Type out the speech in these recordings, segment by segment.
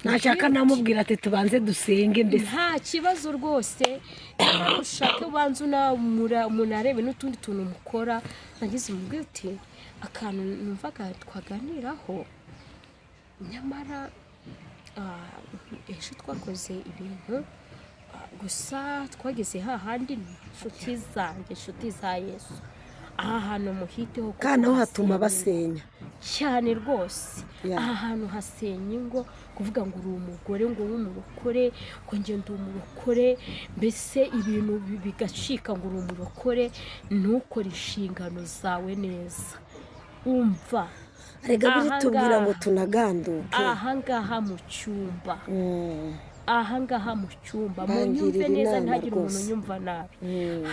Nashaka namubwira ati tubanze dusenge mbese. Nta kibazo rwose, niba ushaka ubanza munarebe n'utundi tuntu mukora. Nagize umubwira uti akantu numvaga twaganiraho, nyamara ejo twakoze ibintu, gusa twageze hahandi. Inshuti zanjye, inshuti za Yesu, aha hantu muhiteho kuko Kandi aho hatuma hasenya basenya. Cyane rwose. Aha hantu hasenya ingo. Kuvuga ngo uri umugore, ngo ube umurokore, ngo njye ndi umurokore, mbese ibintu bigacika ngo uri umurokore ntukore inshingano zawe neza, umva. Rega Aha biritubwira ngo ngaha. tunaganduke. Aha ngaha mu cyumba, aha ngaha mu cyumba, Bangirira munyumve neza, inama ntihagire umuntu rwose. unyumva nabi.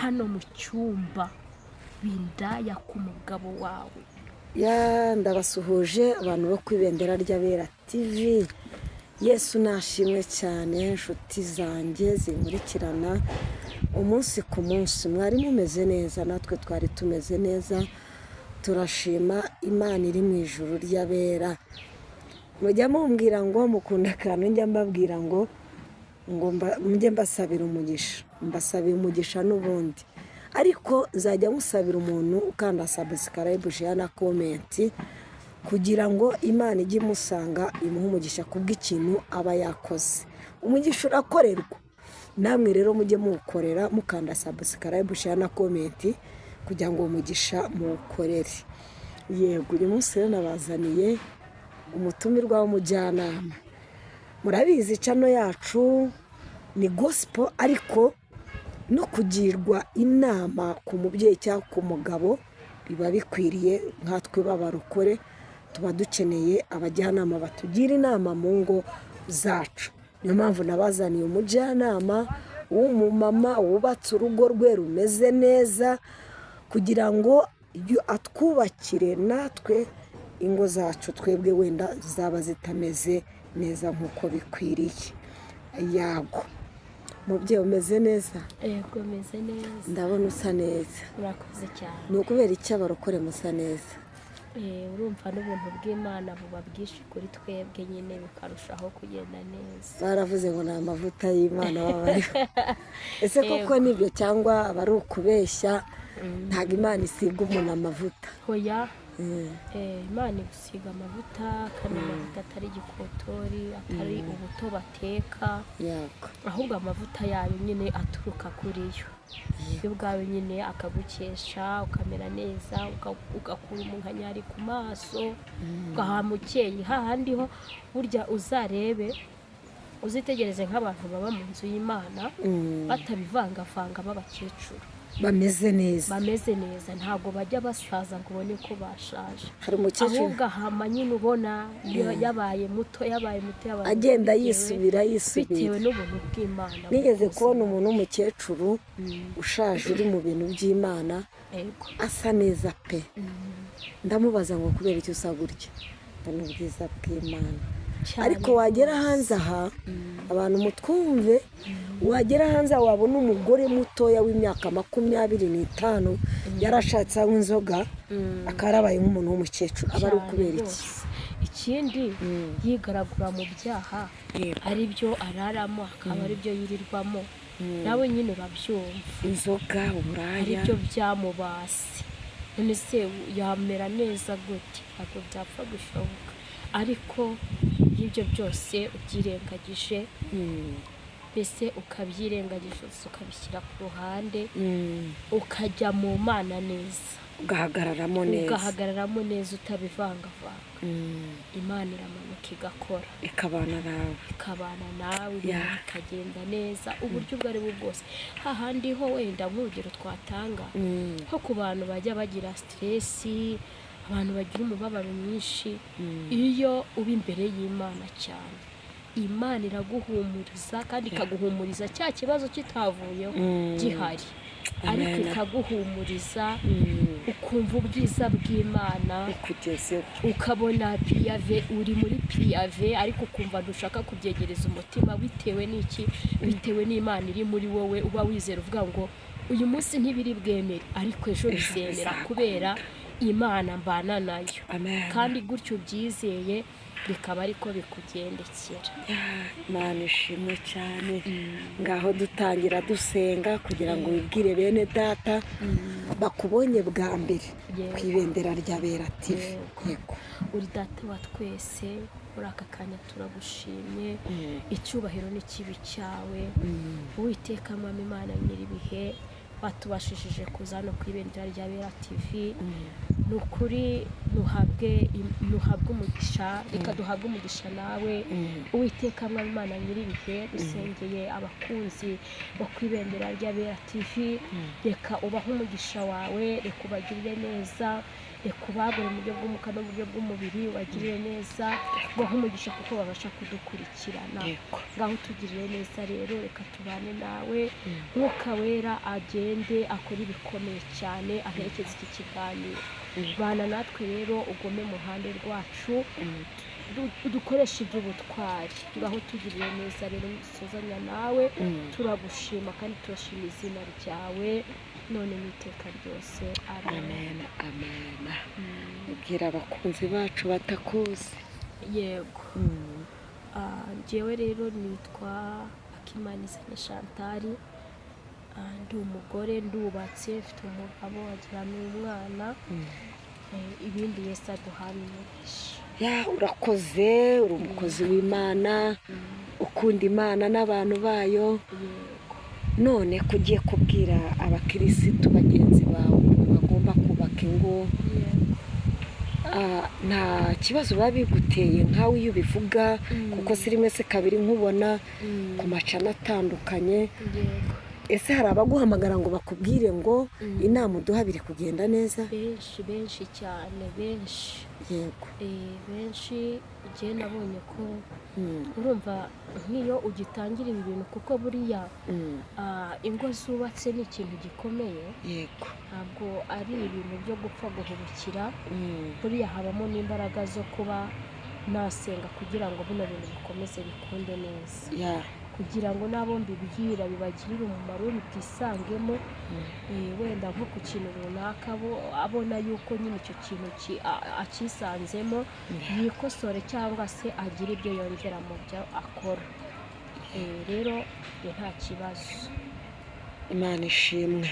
Hano mu cyumba bindaya ku mugabo wawe. Ya, ndabasuhuje abantu bo ku Ibendera ry'Abera TV. Yesu nashimwe cyane. Inshuti zanjye zinkurikirana umunsi ku munsi, mwari mumeze neza? Natwe twari tumeze neza, turashima Imana iri mu ijuru ry'abera. Mujya mumbwira ngo mukunda akantu njya mbabwira ngo mujye mbasabira umugisha. Mbasabira umugisha n'ubundi, ariko nzajya musabira umuntu ukanda subscribe, share na comment, kugira ngo Imana ijye imusanga imuhe umugisha kubw'ikintu aba yakoze. Umugisha urakorerwa. Namwe rero mujye muwukorera mukanda subscribe, share na comment, kugira ngo uwo mugisha muwukorere. Yego, uyu munsi rero nabazaniye umutumirwa w'umujyanama. Murabizi, channel yacu ni gospel, ariko no kugirwa inama ku mubyeyi cyangwa ku mugabo biba bikwiriye. Nkatwe b'abarokore tuba dukeneye abajyanama batugira inama mu ngo zacu. Niyo mpamvu nabazaniye umujyanama w'umumama wubatse urugo rwe rumeze neza, kugira ngo atwubakire natwe ingo zacu, twebwe wenda zaba zitameze neza nk'uko bikwiriye. Yago, mubyeyi, umeze neza? Yego, meze neza. Ndabona usa neza. Urakoze cyane. Ni ukubera iki abarokore musa neza? Urumva n'ubuntu bw'Imana buba bwinshi kuri twebwe nyine, bikarushaho kugenda neza. Baravuze ngo ni amavuta y'Imana baba bariho. Ese koko nibyo cyangwa aba ari ukubeshya? Ntabwo Imana isiga umuntu amavuta? Hoya. Imana igusiga amavuta, kandi amavuta atari igikotori, atari ubuto bateka, ahubwo amavuta yayo nyine aturuka kuri yo, yo ubwawe nyine akagukesha, ukamera neza, ugakura umunkanyari ku maso, ugahama ukeye. Hahandi ho burya uzarebe, uzitegereze nk'abantu baba mu nzu y'Imana batabivangavanga, b'abakecuru bameze neza, bameze neza, ntabwo bajya basaza ngo ubone ko bashaje. Hari umukecuru Ahubwo ahama nyine ubona iyo yabaye muto, yabaye muto, yabaye muto, agenda yisubira yisubira bitewe n'ubuntu bw'Imana Nigeze bwose. kubona umuntu w'umukecuru ushaje uri mu bintu by'Imana, asa neza pe. Ndamubaza ngo kubera icyo usa gutya? Ngo ni ubwiza bw'Imana. Cyane Ariko wagera rwose. hanze aha, abantu mutwumve, wagera hanze aha wabona umugore mutoya w'imyaka 25 yarashatse anywa inzoga, akaba yarabaye nk'umuntu w'umukecuru, aba ari Cyane ukubera iki? rwose. Ikindi, yigaragura mu byaha, ari byo araramo, akaba ari byo yirirwamo, nawe nyine urabyumva. Inzoga, Ari uburaya. byo byamubase. None se yamera neza gute? Ntabwo byapfa gushoboka. Ariko iyo ibyo byose ubyirengagije, mbese ukabyirengagiza, ukabishyira ku ruhande, ukajya mu Mana neza, Ugahagararamo neza, ugahagararamo neza utabivangavanga, Imana iramanuka igakora. Ikabana nawe. Ikabana nawe, ibintu bikagenda neza uburyo ubwo ari bwo bwose. Hahandi ho wenda nk'urugero twatanga, nko ku bantu bajya bagira stress, abantu bagira umubabaro mwinshi, iyo uba imbere y'Imana cyane, Imana iraguhumuriza, kandi ikaguhumuriza cya kibazo kitavuyeho, gihari, ariko Amen. ikaguhumuriza, ukumva ubwiza bw'Imana Ukugezeho. ukabona piyave, uri muri piyave, ariko ukumva ntushaka kubyegereza umutima. Bitewe n'iki? Bitewe n'Imana iri muri wowe. Uba wizera, uvuga ngo uyu munsi ntibiri bwemere, ariko ejo bizemera Bizakunda. kubera Imana mbana nayo. Amen. Kandi gutyo ubyizeye. Bikaba ariko bikugendekera. Imana ishimwe cyane. Ngaho dutangira dusenga kugira ngo wibwire bene data bakubonye bwa mbere ku Ibendera ry'Abera TV. Yego. Uri Data wa twese, muri aka kanya turagushimye, icyubahiro n'ikibi cyawe, Uwiteka Mwami Imana nyir'ibihe. Watubashishije kuza hano ku Ibendera ry'Abera TV. Ni ukuri ntuhabwe umugisha, reka duhabwe umugisha nawe, Uwiteka Mwami Imana nyir'ibihe. Dusengeye abakunzi bo ku Ibendera ry'Abera TV, reka ubahe umugisha wawe, reka ubagirire neza, reka ubagure mu buryo bw'umwuka no mu buryo bw'umubiri, ubagirire neza, ubahe umugisha kuko babasha kudukurikirana. Ngaho utugirire neza rero, reka tubane nawe, Mwuka Wera agende akore ibikomeye cyane, aherekeze iki kiganiro. Bana natwe rero, ugume mu ruhande rwacu, dukoreshe iby'ubutwari. Ngaho tugirire neza rero, dusozanya nawe. Turagushima kandi turashima izina ryawe none n'iteka ryose. Amen. Amen, amen. Ubwira abakunzi bacu batakuzi. Yego. Njyewe rero nitwa Akimanizanye Chantal. Ndi umugore, ndubatse, mfite umugabo, agira n'umwana. Ibindi Yesu aduhana umugisha. Ya, urakoze. Uri umukozi w'Imana, ukunda Imana n'abantu bayo. Yego. None ko ugiye kubwira abakirisitu bagenzi bawe ukuntu bagomba kubaka ingo, nta kibazo biba biguteye nkawe iyo ubivuga? Kuko si rimwe si kabiri nkubona ku macana atandukanye. Ese hari abaguhamagara ngo bakubwire ngo inama uduha biri kugenda neza? Benshi, benshi cyane, benshi. Benshi. Njye nabonye ko urumva nk'iyo ugitangira ibi bintu, kuko buriya ingo zubatse ni ikintu gikomeye. Ntabwo ari ibintu byo gupfa guhubukira. Buriya habamo n'imbaraga zo kuba nasenga kugira ngo bino bintu bikomeze bikunde neza, kugira ngo n'abo mbibwira bibagirire umumaro, bibyisangemo. Wenda nko ku kintu runaka abona yuko nyine icyo kintu akisanzemo, yikosore cyangwa se agire ibyo yongera mu byo akora. Rero nta kibazo. Imana ishimwe.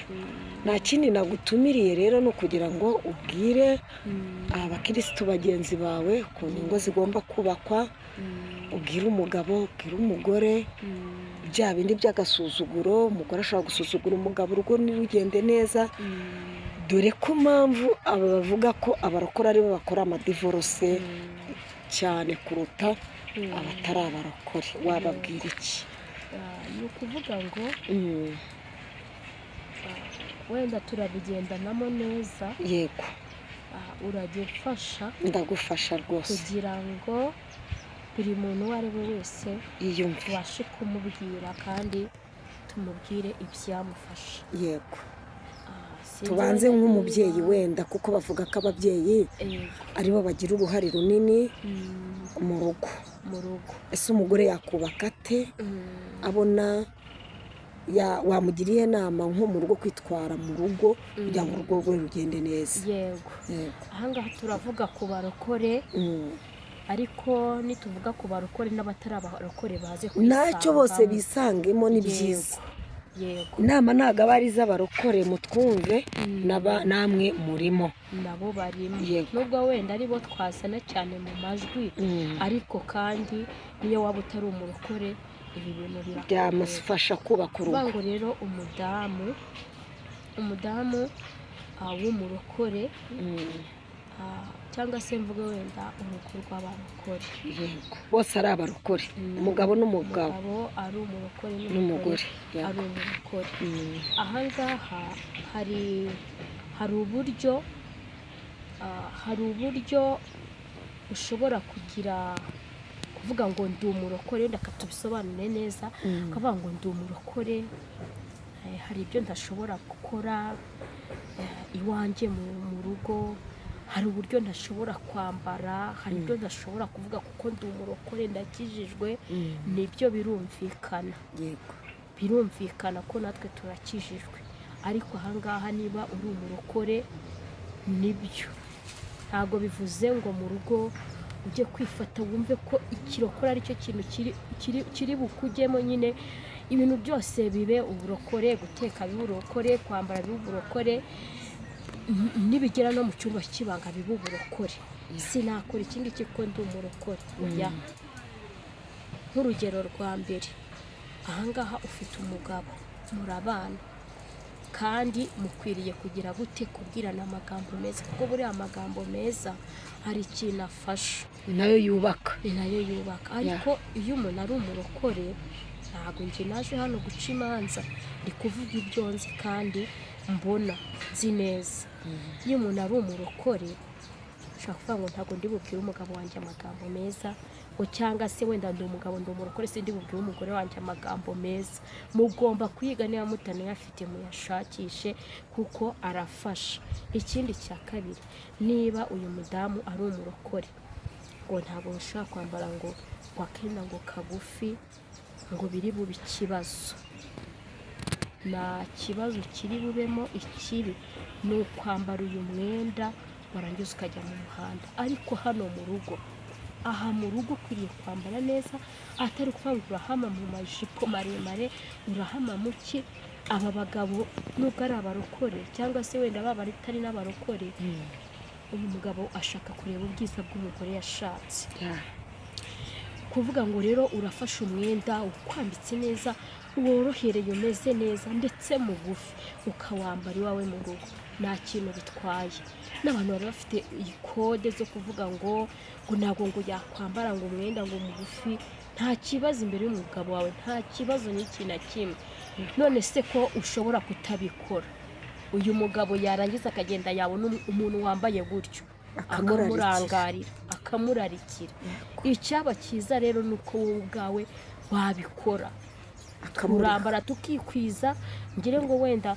Nta kindi nagutumiriye rero ni ukugira ngo ubwire abakirisitu bagenzi bawe ukuntu ingo zigomba kubakwa, ubwire umugabo, ubwire umugore, bya bindi by'agasuzuguro, umugore ashobora gusuzugura umugabo urugo ntirugende neza, dore ko mpamvu aba bavuga ko abarokore aribo bakora amadivorose cyane kuruta abatari abarokore. Wababwira iki? Ni ukuvuga ngo wenda turabigendanamo neza. Yego. Urajya umfasha. Ndagufasha rwose. Kugira ngo buri muntu uwo ari we wese yiyumve, tubashe kumubwira kandi tumubwire ibyamufasha. Yego. Sinzi Tubanze wenda nk'umubyeyi, niba wenda kuko bavuga ko ababyeyi aribo bagira uruhare runini mu rugo. Mu rugo. Ese umugore yakubaka ate? Abona wamugiriye inama nko mu rugo, kwitwara mu rugo kugira ngo urugo rwe rugende neza. Yego. Ahangaha turavuga ku barokore, ariko nituvuga ku barokore n'abatari abarokore baze Ntacyo, bose kwisangamo. bisangemo, ni byiza. Yego. Inama ntabwo aba ari iz'abarokore, mutwumve, namwe murimo. Nabo barimo. Nubwo wenda aribo twazana cyane mu majwi, ariko kandi niyo waba utari umurokore, ibi bintu birakureba. Byamufasha kubaka Kuvuga urugo. ngo rero umudamu w'umurokore, cyangwa se mvuge wenda urugo rw'abarokore. Yego, bose ari abarokore, umugabo n'umugabo. Umugabo ari umurokore n'umugore ari umurokore. Ahangaha hari uburyo ushobora kugira kuvuga ngo ndi umurokore, reka tubisobanure neza, ukavuga ngo ndi umurokore, hari ibyo ntashobora gukora iwanjye mu rugo, hari uburyo ntashobora kwambara, hari ibyo ntashobora kuvuga kuko ndi umurokore, ndakijijwe. Nibyo, birumvikana. Birumvikana ko natwe turakijijwe, ariko ahangaha niba uri umurokore, nibyo, ntabwo bivuze ngo mu rugo Ujye kwifata wumve ko ikirokore ari cyo kintu kiri bukujyemo nyine, ibintu byose bibe uburokore, guteka bibe uburokore, kwambara bibe uburokore, nibigera no mu cyumba cy'ibanga bibe uburokore. Sinakora iki ngiki kuko ndi umurokore. Oya. Nk'urugero rwa mbere, ahangaha ufite umugabo, murabana, kandi mukwiriye kugira gute? Kubwirana amagambo meza, kuko buriya amagambo meza hari ikintu afasha. Ni nayo yubaka. Ni nayo yubaka. Ariko iyo umuntu ari umurokore, ntabwo njye naje hano guca imanza, ndi kuvuga ibyo nzi kandi mbona nzi neza. Iyo umuntu ari umurokore, ushobora kuvuga ngo ntabwo ndi bubwire umugabo wanjye amagambo meza, ngo cyangwa se wenda ndi umugabo, ndi umurokore, sindi bubwire umugore wanjye amagambo meza. Mugomba kwiga, niba mutanayafite muyashakishe kuko arafasha. Ikindi cya kabiri, niba uyu mudamu ari umurokore, ngo ntabwo ushobora kwambara ngo akenda ngo kagufi, ngo biri bube ikibazo. Nta kibazo kiri bubemo. Ikibi ni ukwambara uyu mwenda warangiza ukajya mu muhanda. Ariko hano mu rugo, aha mu rugo ukwiriye kwambara neza, atari ukuvuga ngo urahama mu majipo maremare, urahama mu ki. Aba bagabo nubwo ari abarokore cyangwa se wenda baba atari n'abarokore, uyu mugabo ashaka kureba ubwiza bw'umugore yashatse. Kuvuga ngo rero urafashe umwenda ukwambitse neza, worohereye, umeze neza, ndetse mugufi, ukawambara iwawe mu rugo, nta kintu bitwaye. N'abantu bari bafite kode zo kuvuga ngo ntabwo ngo yakwambara ngo umwenda ngo mugufi, nta kibazo imbere y'umugabo wawe, nta kibazo n'iki na kimwe. None se ko ushobora kutabikora, uyu mugabo yarangiza akagenda, yabona umuntu wambaye gutyo, akamurarikira. Akamurangarira, akamurarikira. Icyaba cyiza rero ni uko wowe ubwawe wabikora. Akamurika. Turambara tukikwiza. Ngire ngo wenda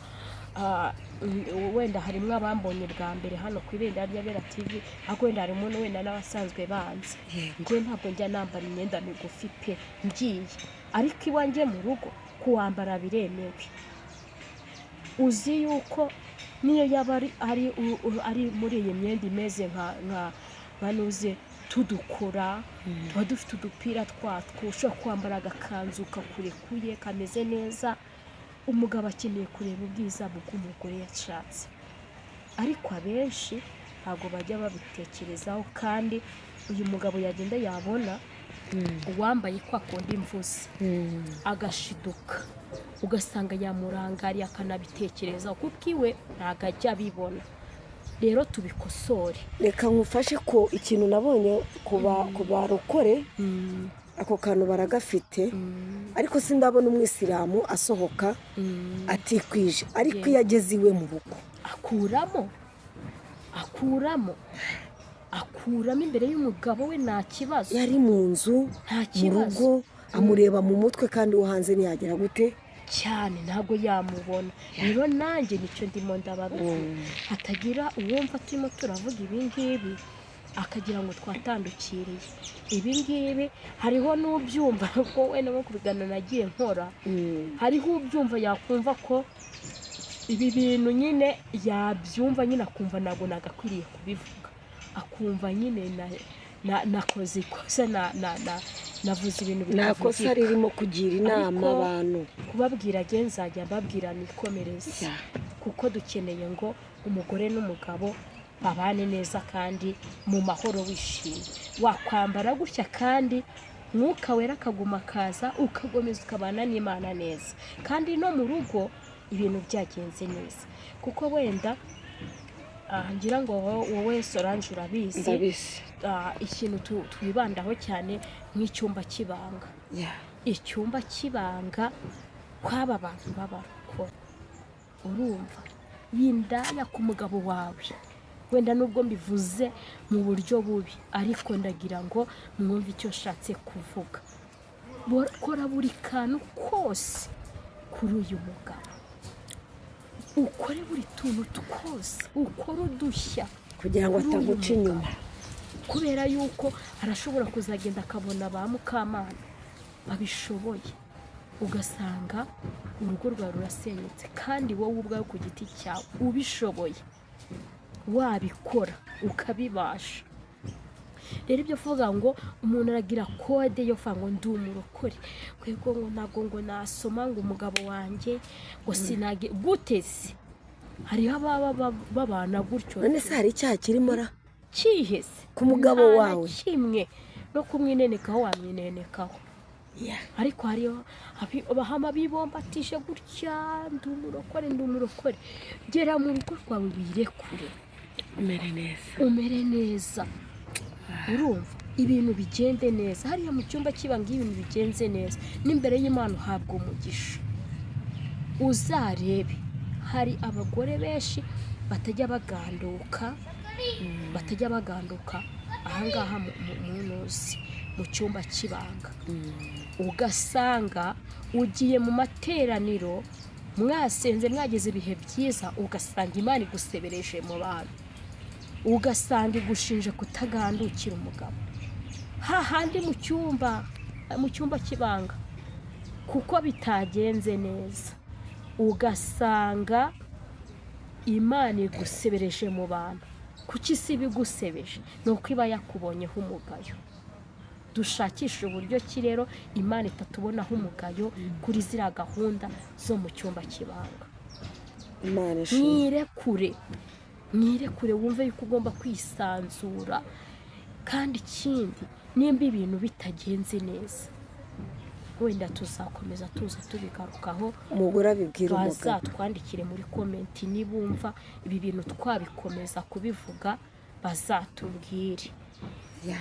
wenda harimo abambonye bwa mbere hano ku Ibendera ry'Abera TV, ariko wenda harimo wenda n'abasanzwe banzi. Njye ntabwo njya nambara imyenda migufi pe ngiye, ariko iwanjye mu rugo kuwambara biremewe. Uzi yuko niyo yaba ari muri iyi myenda imeze nka nuze tudukora, tuba dufite udupira twatwo, ushobora kwambara agakanzu kakurekuye kameze neza. Umugabo akeneye kureba ubwiza bw'umugore yashatse, ariko abenshi ntabwo bajya babitekerezaho. Kandi uyu mugabo yagenda yabona uwambaye kwa kundi mvuze, agashiduka ugasanga yamurangariye, akanabitekerezaho, kuko iwe ntabwo ajya abibona. Rero tubikosore. Reka nkufashe ko ikintu nabonye ku barokore, ako kantu baragafite, ariko sindabona umwisilamu asohoka atikwije, ariko iyo ageze iwe mu rugo akuramo, akuramo imbere y'umugabo we, nta kibazo. Yari mu nzu, Nta mu kibazo. rugo amureba mu mutwe, kandi uwo hanze ntiyagera gute? Cyane, ntabwo yamubona. Rero nanjye nicyo ndimo ndababwira, hatagira uwumva turimo turavuga ibi ngibi akagira ngo twatandukiriye ibi ngibi. Hariho n'ubyumva ko wenda nko kubigana nagiye nkora, hariho ubyumva yakumva ko ibi bintu nyine yabyumva nyine, akumva ntabwo nagakwiriye kubivuga, akumva nyine nakoze ikosa, navuze ibintu Nta kosa bitavugika. ririmo kugira inama Ariko abantu. kubabwira nge nzajya mbabwira nikomereze, kuko dukeneye ngo umugore n'umugabo babane neza kandi mu mahoro, wishimye. Wakwambara gutya kandi Mwuka Wera akaguma akaza, ugakomeza ukabana n'Imana neza, kandi no mu rugo ibintu byagenze neza. Kuko wenda ngira ngo wowe Solange urabizi. Ndabizi. Ikintu twibandaho cyane nk'icyumba cy'ibanga, icyumba cy'ibanga kw'aba bantu b'abarokore, urumva yindaya ku mugabo wawe, wenda nubwo mbivuze mu buryo bubi, ariko ndagira ngo mwumve icyo nshatse kuvuga. Kora buri kantu kose kuri uyu mugabo, ukore buri tuntu twose, ukore udushya kugira ngo kuri uyu ataguca mugabo. inyuma. Kubera yuko arashobora kuzagenda akabona ba mukamana babishoboye, ugasanga urugo rwawe rurasenyutse, kandi wowe ubwawe ku giti cyawe ubishoboye, wabikora ukabibasha. Rero ibyo kuvuga ngo umuntu aragira code yo kuvuga ngo ndi umurokore, kwego, ngo ntabwo ngo nasoma ngo umugabo wanjye ngo sinage gute se? Hariho ababa babana gutyo. None se hari icyaha kirimo ra? Cyihese? Ku mugabo Nta na wawe? kimwe, no kumwinenekaho wamwinenekaho. Ariko hariho bahama bibombatije gutya: ndi umurokore, ndi umurokore. Gera mu rugo rwawe wirekure, umere neza, umere neza, urumva ibintu bigende neza. Hariya mu cyumba cy'ibanga iyo ibintu bigenze neza, n'imbere y'Imana uhabwa umugisha. Uzarebe, hari abagore benshi batajya baganduka, batajya baganduka ahangaha mu ntuzi, mu cyumba cy'ibanga. Ugasanga ugiye mu materaniro, mwasenze, mwagize ibihe byiza, ugasanga Imana igusebereje mu bantu, ugasanga igushinje kutagandukira umugabo hahandi mu cyumba cy'ibanga, kuko bitagenze neza. Ugasanga Imana igusebereje mu bantu. Kuki si ibigusebeje? Ni uko iba yakubonyeho umugayo. Dushakishe uburyo ki rero Imana itatubonaho umugayo kuri ziriya gahunda zo mu cyumba cy'ibanga. Imana ishimwe. Mwirekure, mwirekure, wumve yuko ugomba kwisanzura. Kandi ikindi, nimba ibintu bitagenze neza, wenda tuzakomeza tuza tubigarukaho. Umugore abibwira umugabo. Bazatwandikire muri comment nibumva ibi bintu twabikomeza kubivuga, bazatubwire.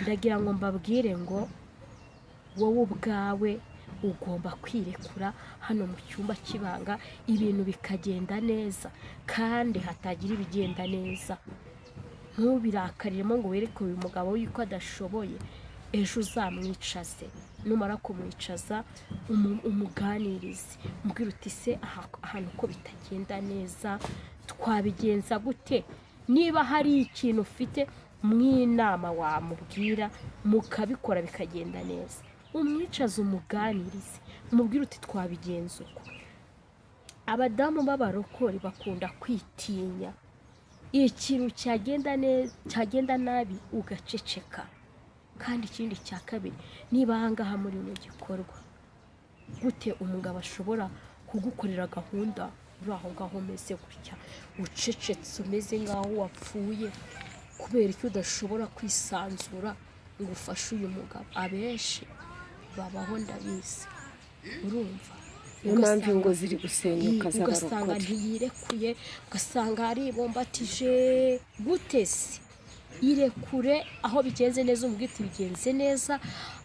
Ndagira ngo mbabwire ngo wowe ubwawe ugomba kwirekura hano mu cyumba cy'ibanga, ibintu bikagenda neza. Kandi hatagira ibigenda neza, ntubirakariremo ngo wereke uyu mugabo yuko adashoboye. Ejo uzamwicaze, numara kumwicaza umuganirize, umubwire uti: "Se ahantu ko bitagenda neza, twabigenza gute?" Niba hari ikintu ufite mu inama wamubwira, mukabikora bikagenda neza, umwicaze, umuganirize, umubwire uti: "Twabigenza uko." Abadamu b'abarokore bakunda kwitinya. Ikintu cyagenda neza, cyagenda nabi, ugaceceka. Kandi ikindi cya kabiri, niba ahangaha muri mu gikorwa, gute umugabo ashobora kugukorera gahunda uri aho ngaho umeze gutya, ucecetse, umeze nk'aho wapfuye? Kubera icyo udashobora kwisanzura ngo ufashe uyu mugabo? Abenshi babaho, ndabizi, urumva? Niyo mpamvu ingo ziri gusenyuka ugasanga z'abarokore. ntiyirekuye, ugasanga aribombatije. Gute se? Irekure. Aho bigenze neza umubwire uti: "Bigenze neza."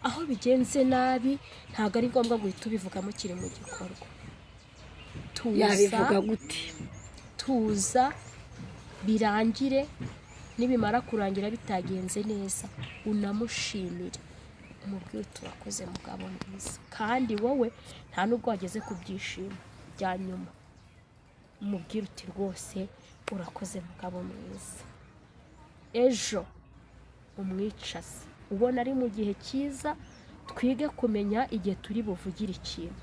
Aho bigenze nabi, ntabwo ari ngombwa guhita ubivuga mukiri mu gikorwa. Tuza. Yabivuga gute? Tuza birangire. Nibimara kurangira bitagenze neza, unamushimire, umubwire uti: "Urakoze mugabo mwiza." Kandi wowe nta nubwo wageze ku byishimo bya nyuma, umubwire uti: "Rwose urakoze mugabo mwiza." Ejo umwicaze ubona ari mu gihe cyiza. Twige kumenya igihe turi buvugire ikintu.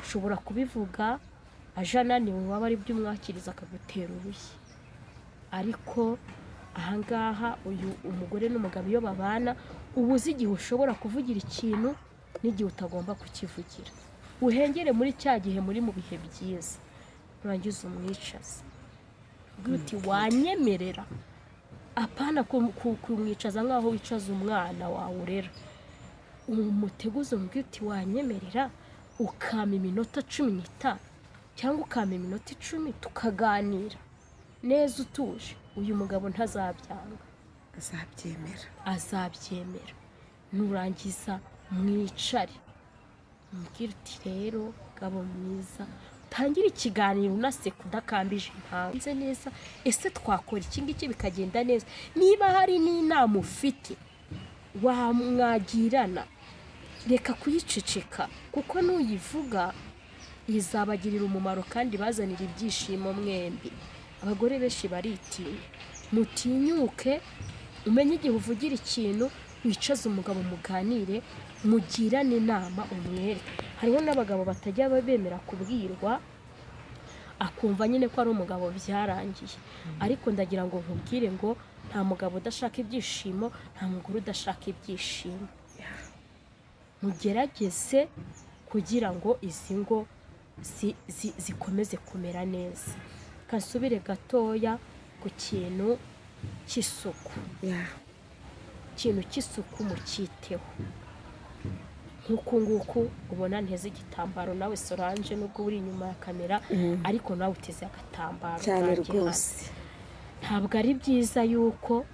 Ushobora kubivuga aje ananiwe, waba ari byo umwakiriza akagutera urushyi. Ariko ahangaha uyu umugore n'umugabo iyo babana, uba uzi igihe ushobora kuvugira ikintu n'igihe utagomba kukivugira. Uhengere muri cya gihe muri mu bihe byiza, urangiza umwicaze, ubwira uti: "Wanyemerera?" Apana kumwicaza nk'aho wicaza umwana wawe urera. Umuteguze, umubwire uti: "Wanyemerera ukampa iminota 15 cyangwa ukampa iminota 10, tukaganira neza utuje?" Uyu mugabo ntazabyanga. Azabyemera. Azabyemera. Nurangiza mwicare, umubwire uti: "Rero gabo mwiza," utangire ikiganiro unaseka, udakambije ntanze neza: "Ese twakora iki ngiki bikagenda neza?" Niba hari n'inama ufite wamwagirana, reka kuyiceceka, kuko nuyivuga izabagirira umumaro kandi bazanira ibyishimo mwembi. Abagore benshi baritinya. Mutinyuke, umenye igihe uvugira ikintu, wicaze umugabo muganire, mugirane inama, umwereke. Hariho n'abagabo batajya bemera kubwirwa, akumva nyine ko ari umugabo byarangiye. Ariko ndagira ngo nkubwire ngo Nta mugabo udashaka ibyishimo, nta mugore udashaka ibyishimo. Mugerageze kugira ngo izi ngo zikomeze kumera neza. Kasubire gatoya ku kintu cy'isuku. Ikintu cy'isuku mucyiteho. Nk'uku nguku ubona nteze igitambaro, nawe Solange, nubwo uri inyuma ya kamera, ariko nawe uteze agatambaro Cyane. Nanjye hano. Rwose. Ntabwo ari byiza yuko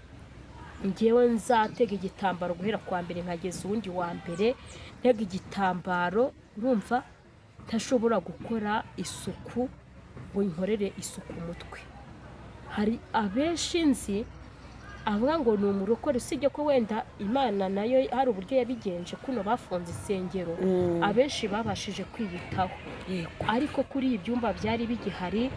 ngewe nzatega igitambaro guhera ku wa mbere nkageza uwundi wa mbere ntega igitambaro, urumva ntashobora gukora isuku ngo nkorere isuku umutwe. Hari abenshi nzi avuga ngo ni umurokore, usibye ko wenda Imana nayo hari uburyo yabigenje, kuno bafunze insengero, abenshi babashije kwiyitaho. Ariko kuri ibi byumba byari bigihari,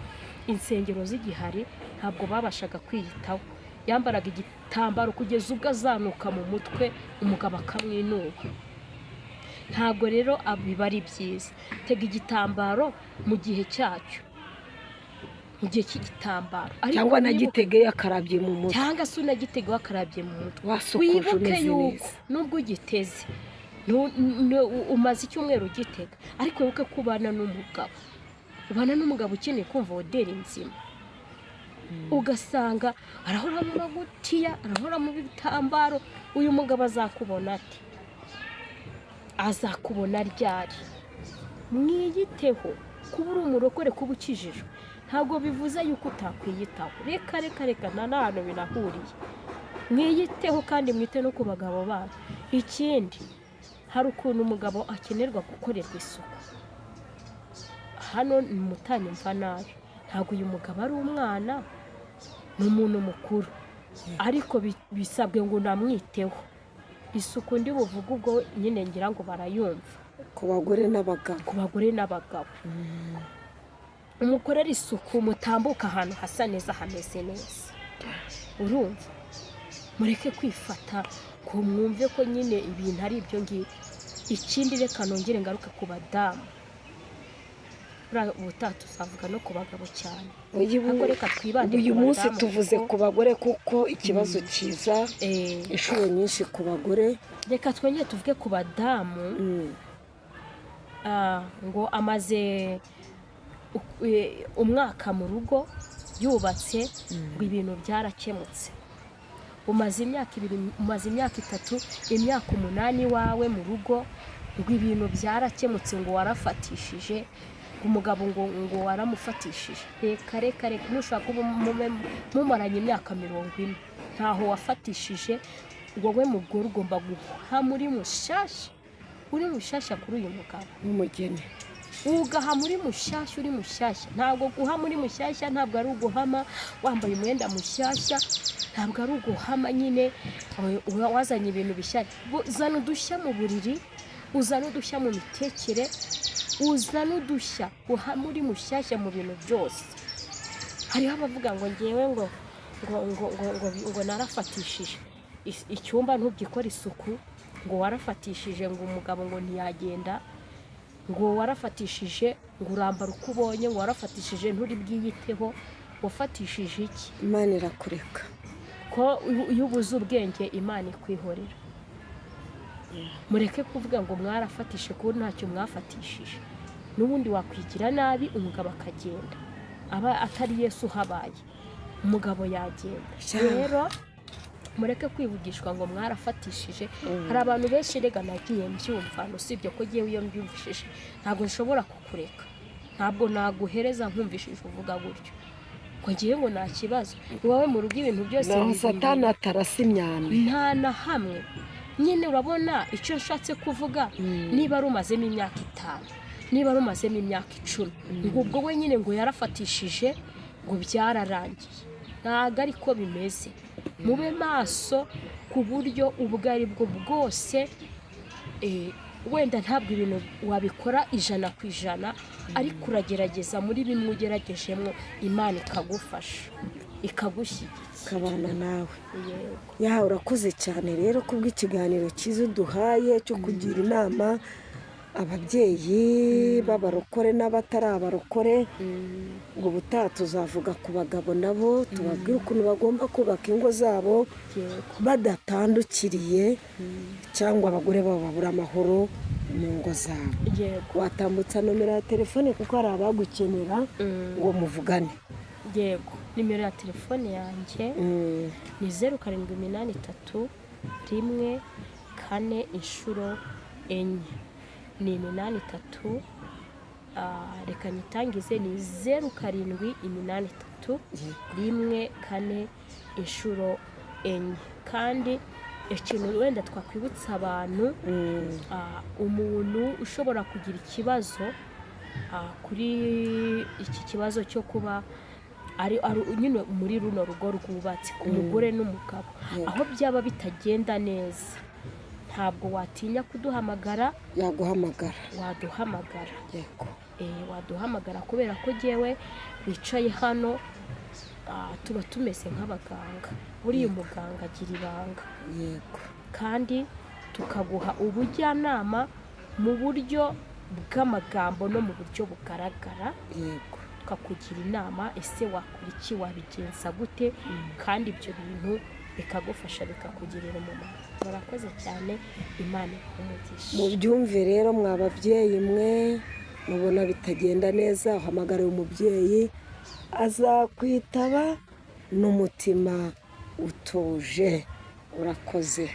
insengero zigihari, ntabwo babashaga kwiyitaho. Yambaraga igitambaro kugeza ubwo azanuka mu mutwe, umugabo akamwinuba. Ntabwo rero biba ari byiza. Tega igitambaro mu gihe cyacyo, mu gihe cy'igitambaro. Ariko Cyangwa nagitegeye akarabye mu mutwe. Cyangwa se unagitege wakarabye mu mutwe. Wasokoje. Wibuke Umeze yuko neza. nubwo ugiteze, umaze icyumweru ugitega, ariko wibuke ko ubana n'umugabo, ubana n'umugabo ukeneye kumva odeur nzima. Ugasanga arahora mu magutiya, arahora mu bitambaro. Uyu mugabo azakubona ate? Azakubona ryari? Mwiyiteho. Kuba uri umurokore, kuba ukijijwe, ntabwo bivuze yuko utakwiyitaho. Reka, reka, reka, nta n'ahantu binahuriye. Mwiyiteho kandi mwite no ku bagabo banyu. Ikindi, hari ukuntu umugabo akenerwa gukorerwa isuku. Hano mutanyumva nabi, ntabwo uyu mugabo ari umwana, ni umuntu mukuru, ariko bisabwe ngo unamwiteho. Isuku ndi buvuge ubwo nyine ngira ngo barayumva. Ku bagore n'abagabo. Ku bagore n'abagabo, umukorere isuku, mutambuka ahantu hasa neza, hameze neza. Urumva, mureke kwifata ngo mwumve ko nyine ibintu ari ibyo ngibyo. Ikindi, reka nongere ngaruke ku badamu. Buriya ubutaha tuzavuga no ku bagabo cyane, ariko reka twibande Uyu ku munsi badamu tuvuze kuko ku bagore, kuko ikibazo kiza inshuro nyinshi ku bagore. Reka twongere tuvuge ku badamu. Ngo amaze umwaka mu rugo yubatse, ngo ibintu byarakemutse. Umaze imyaka 2, umaze imyaka 3, imyaka 8 iwawe mu rugo, ngo ibintu byarakemutse, ngo warafatishije, ngo umugabo ngo waramufatishije. Reka, reka, reka! Nushaka kuba mumaranye imyaka 40, ntaho wafatishije. Wowe mugore ugomba guha muri mushyashya, uri mushyashya kuri uyu mugabo. Nk'umugeni. Ugaha muri mushyashya, uri mushyashya. Ntabwo guha muri mushyashya ntabwo ari uguhama wambaye umwenda mushyashya, ntabwo ari uguhama nyine wazanye ibintu bishyashya. Zana udushya mu buriri, uzane udushya mu mitekere, uzane udushya, uhame uri mushyashya mu bintu byose. Hariho abavuga ngo ngewe ngo narafatishije. Icyumba ntugikore isuku, ngo warafatishije, ngo umugabo ngo ntiyagenda, ngo warafatishije, ngo urambara uko ubonye, ngo warafatishije, nturi bwiyiteho. Wafatishije iki? Imana irakureka. Ko iyo ubuze ubwenge Imana ikwihorera. Mureke kuvuga ngo mwarafatishije, kuko ntacyo mwafatishije. N'ubundi wakwigira nabi umugabo akagenda. Aba atari Yesu uhabaye, umugabo yagenda. Rero mureke kwivugishwa ngo mwarafatishije. Hari abantu benshi rega nagiye mbyumva, usibye ko ngewe iyo mbyumvishije ntabwo nshobora kukureka, ntabwo naguhereza nkumvishije uvuga gutyo ngo ngewe ngo nta kibazo iwawe mu rugo, ibintu byose Naho bibiri. Satani atarasa imyambi. Nta na hamwe nyine. Urabona icyo nshatse kuvuga? Niba rumazemo imyaka 5, niba rumazemo imyaka 10, ngo ubwo we nyine ngo yarafatishije, ngo byararangiye, ntabwo ariko bimeze. Mube maso ku buryo ubwo ari bwo bwose. Wenda ntabwo ibintu wabikora 100%, ariko uragerageza muri bimwe ugeragejemo, Imana ikagufasha, ikagushyigikira. Ikabana nawe. Yego. Ya, urakoze cyane rero kubw'ikiganiro cyiza uduhaye cyo kugira inama. Ababyeyi b'abarokore n'abatari abarokore, ngo ubutaha tuzavuga ku bagabo nabo, tubabwire ukuntu bagomba kubaka ingo zabo badatandukiriye cyangwa abagore babo babura amahoro mu ngo zabo. Watambutsa nomero ya telefone kuko hari abagukenera ngo muvugane. Yego, nimero ya telefone yanjye ni 07831444, ni 83. Reka nyitangize, ni 07831444. Kandi ikintu wenda twakwibutsa abantu, umuntu ushobora kugira ikibazo kuri iki kibazo cyo kuba ari nyine muri runo rugo rwubatse ku mugore n'umugabo, aho byaba bitagenda neza, ntabwo watinya kuduhamagara. Yaguhamagara. Waduhamagara. Waduhamagara kubera ko jyewe wicaye hano, tuba tumeze nk'abaganga. Buriya umuganga agira ibanga. Kandi tukaguha ubujyanama mu buryo bw'amagambo no mu buryo bugaragara. Tukakugira inama: ese wakora iki, wabigenza gute? Kandi ibyo bintu bikagufasha, bikakugirira umumaro. Murakoze cyane, Imana ibahe umugisha. Mubyumve rero, mwa babyeyi mwe mubona bitagenda neza, uhamagare umubyeyi, azakwitaba n'umutima utuje. Urakoze.